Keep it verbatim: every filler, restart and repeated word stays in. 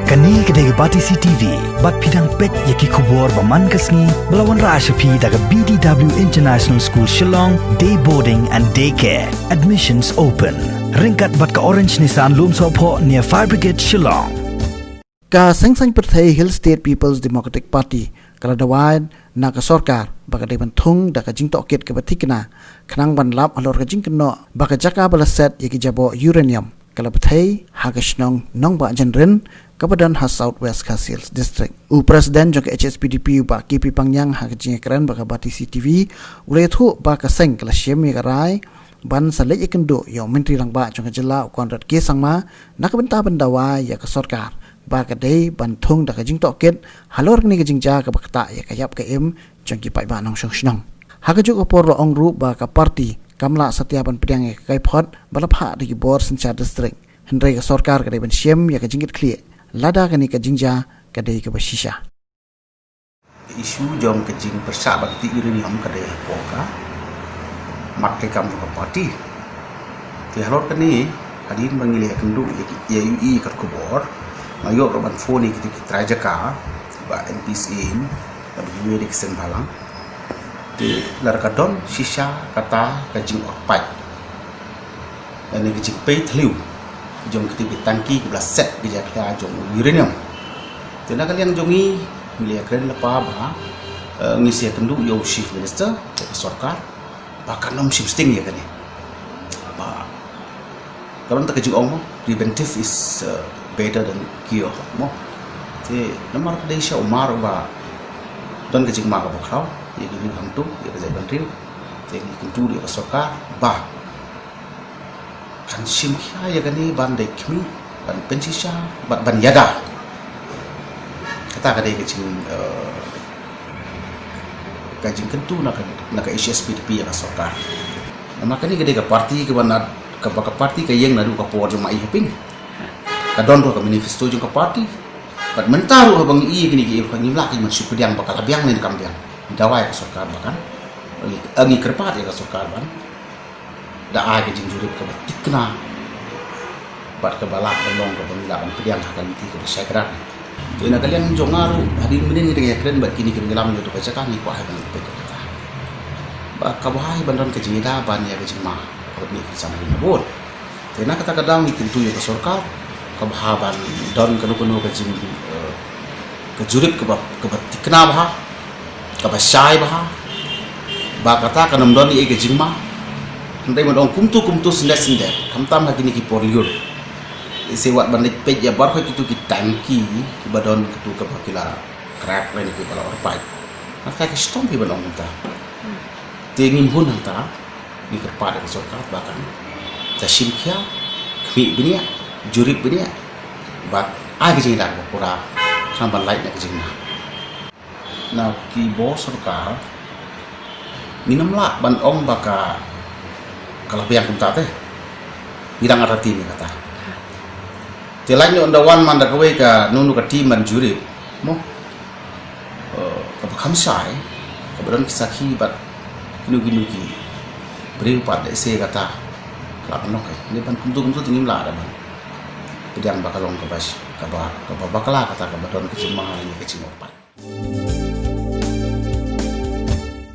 Kane ka dei ka Batesi T V, bad phi dang peit ïa ki khubor ba man ka sngi, ba la wanrah sha phi da ka B D W International School Shillong, Day Boarding and Day Care. Admissions open. Ryngkat bad ka Orange Nissan Lumsohphoh near Fire Brigade Shillong. Ka seng saiñ pyrthei Hill State People's Democratic Party ka la dawa na ka sorkar ba ka dei ban thung da ka jingtohkit kaba thikna khnang ban lap halor ka jingkynnoh ba ka jaka ba la set ïa ki jaboh uranium ka la bthei ha ka shnong Nongbah Jynrin kaba don ha South West Khasi Hills District. U President jong ka H S P D P u Bah K P Pangngiang ha ka jingïakren bad ka Batesi T V u la ïathuh ba ka seng ka la shim ïa ka rai ban sa leit ïakynduh ïa u Myntri Rangbah jong ka jylla u Conrad K Sangma na ka bynta ban dawa ïa ka sorkar ba ka dei ban thung da ka jingtohkit halor kane ka jingjia kaba ktah ïa ka ïap ka im jong ki paidbah nongshong shnong. Ha kajuh ka por la ong ruh ba ka party kam lah satia ban pdiang ïa ka kaiphod ba la phah da ki bor synshar district, hynrei ka sorkar ka dei ban shim ïa ka jingkitkhlieh lada kane ka jingjia ka dei kaba shisha. Issue jong ka jingpyrshah bad ka uranium ka dei hapoh ka mat ka kam jong ka party. Te halor kane, hadien ba ngi la ïakynduh ïa ki, ïa u i kat khubor, nga ïoh ruh ban phone ïa ki, ki trai jaka ba N P C in, ba ki wei da ki seng bhalang. Te lada ka don shisha kata ka jingorpait, lane ka jingpei thliew jong kito ki tangki kiba la set ki jakhlia jong uranium. Te na ka liang jong ngi, ngi la ïakren lypa ba, eh, ngi sa ïakynduh ïa u Chief Minister, ïa ka sorkar ba kan ym shim sting ïa kane. Ba ka long ta ka jingong mo, preventive is, uh, better than cure mo. Te namar ka dei sha umar ba don ka jingma kaba khraw ïa ki riew hangtu, ïa ka jaitbynriew. Te ngi kyntu ïa ka sorkar ba kan shim khia ïa kane ban dei khmih, ban pynshisha, ban, ban ïada. Kata ka dei ka jing, eh, ka jingkyntu na ka, na ka H S P D P ïa ka sorkar. Namar kane ka dei ka party kaba na, kaba ka party ka ïeng naduh ka por jong Ma Ï Hoping. Ka don ruh ka manifesto jong ka party. Bad mynta ruh haba ngi ïohi kine ki ïohi ngim lah ki man shu pdiang ba ka la biang ne kam biang. Ngi dawa ïa ka sorkar ba kan, ngi, ngi kyrpad ïa ka sorkar ban da ai ka jingjurip kaba thikna bad kaba lah ban long kaba ngi lah ban pdiang ha ka lynti kaba shai kdar. Te na ka liang jong nga ruh hadien mynnin ngi dang ïakren bad kine ki nongïalam jong ka jaka ngi kwah ban peit ïa kata. Ba kaba hai ban don ka jingïada ban ïa ka jingma kaba mih kynsan ha ri na bun. Te na kata ka daw ngi kyntu ïa ka sorkar kaba ha ban don kano kano ka jing, eh, ka jurip kaba, kaba thikna bha, kaba shai bha, ba kata kan ym don ei ka jingma. Hynrei ban ong kumtu kumtu syndet syndet, khamtam ha kine ki por lyiur. Lehse wat ban leit peit ïa baroh kito ki tangki kiba don kito kaba ki la crack lane kiba la orpait. Nangta ki shitom kiba la ong kumta. Te ngim hun hangta. Ngi kyrpad ïa ka sorkar ba kan sa shim khia, khmih bniah, jurip bniah, bad ai ka jingïada kaba pura khnang ban lait na ka jingma. Na ki bor sorkar ngin ym lah ban ong ba ka, ka la biang kumta te. Ngi dang artatien ïa kata. Te lait noh ynda wan man da kawei ka, nunu ka team ban jurip mo. Eh, kaba kham shai, kaba don ki sakhi bad kino kino ki briew pat, lehse kata ka la pynlong kai. Lehse ban kumtu kumtu te ngim lah da ban pdiang ba ka long kaba, kaba, kaba bakla kata kaba don ka jingma ne ka jingorpait.